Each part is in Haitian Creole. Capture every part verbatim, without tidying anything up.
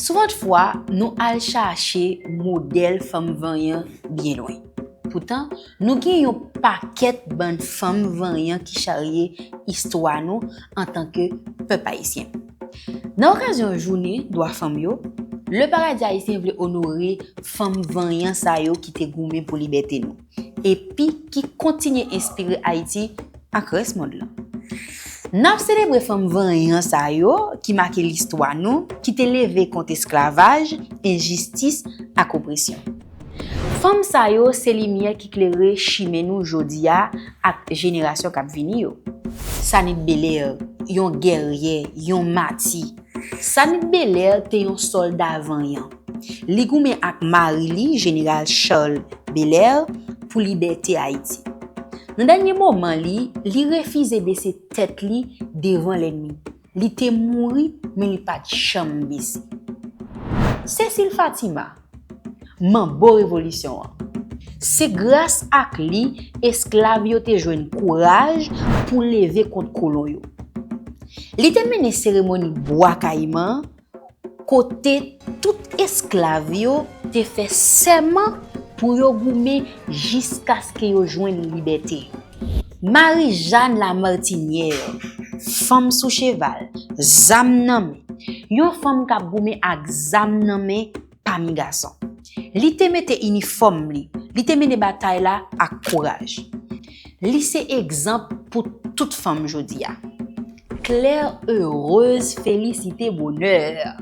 Souvantfwa, nou al chache modèl fanm vanyan byen lwen. Poutan, nou gen yon pakèt bann fanm vanyan ki charye istwa nou antanke pèp ayisyen. Nan okazyon jounen dwa fanm yo, Le Paradis Haïtien vle onore fanm vanyan sa yo ki te goumen pou libète nou, epi ki kontinye enspire Ayiti ak rès mond lan. N ap selebre fanm vanyan sa yo ki make listwa nou, ki te leve kont esklavaj, enjistis ak opresyon. Fanm sa yo se limyè ki klere chimen nou jodi a ak jenerasyon k ap vini yo. Sanit Belair, yon gèryè, yon mati. Sanit Belair te yon sòlda vanyan. Li goumen ak mari li, Jeneral Charles Belair, pou libète Ayiti. Nan dènye moman li, li refize bese tèt li devan lènmi. Li te mouri, men li pa t janm bese. Cécile Fatima, manbo revolisyon an. Se gras ak li esklav yo te jwenn kouraj pou leve kont kolon yo. Li te mennen seremoni Bwa Kayiman, kote tout esklav yo te fè sèman pou yo goumen jiskaske yo jwenn libète. Marie-Jeanne Lamartinière, fanm sou cheval, zam nan men, yon fanm k ap goumen ak zam nan men pami gason. Li te mete inifòm li, li te mennen batay la ak kouraj. Li se egzanp pou tout fanm jodi a. Claire Heureuse Félicité Bonheur,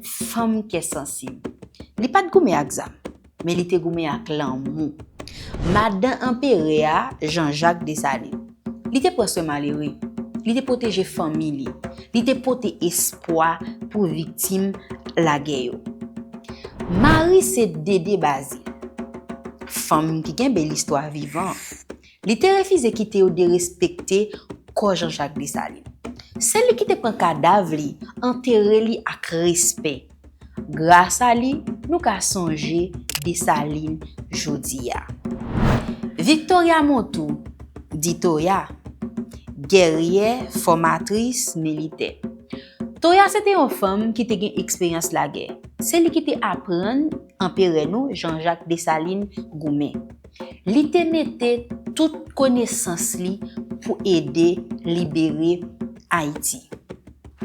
fanm kè sansib. Li pa t goumen ak zam, men li te goumen ak lanmou. Madan anperè a, Jean-Jacques Dessalines. Li te pran swen malere. Li te pwoteje fanmi li. Li te pote espwa pou viktim lagè yo. Marie Sainte Dédé Bazile, fanm ki kenbe listwa vivan. Li te refize kite yo derespekte kò Jean-Jacques Dessalines. Se li ki te pran kadav li, antere li ak respè. Gras a li, nou ka sonje Desalin jodi a. Victoria Montou, di Toya, gèryè, fòmatris, militè. Toya se te yon fanm ki te gen eksperyans lagè. Se li ki te aprann anperè nou, Jean-Jacques Dessalines, goumen. Li te mete tout konesans li pou ede libere Ayiti.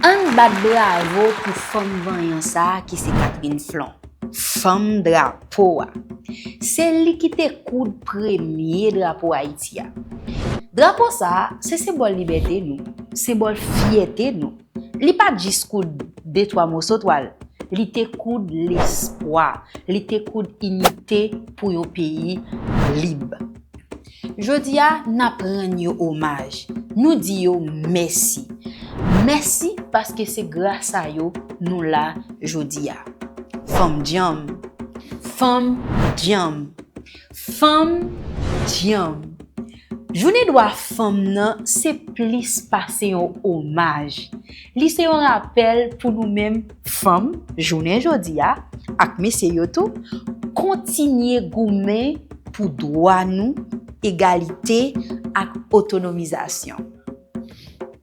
Ann bat bravo pou fanm vanyan sa a ki se Catherine Flon, fanm drapo a. Se li ki te koud premye drapo Ayiti a. Drapo sa a, se senbòl libète nou, senbòl fyète nou. Li pa t jis koud de twa moso twal, li te koud lespwa, li te koud inite pou yon peyi lib. Jodi a, n ap rann yo omaj, nou di yo mèsi. Mèsi paske se gras a yo nou la jodi a. Fanm djanm, fanm djanm, fanm djanm. Jounen dwa fanm nan se plis pase yon omaj. Li se yon rapèl pou nou menm fanm, jounen jodi a, ak mesye yo tou, kontinye goumen pou dwa nou, egalite ak otonomizasyon.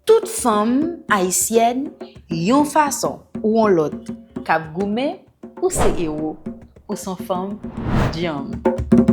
Tout fanm ayisyèn, yon fason ou yon lòt, k ap goumen, ou se ewo, ou se yon fanm djanm.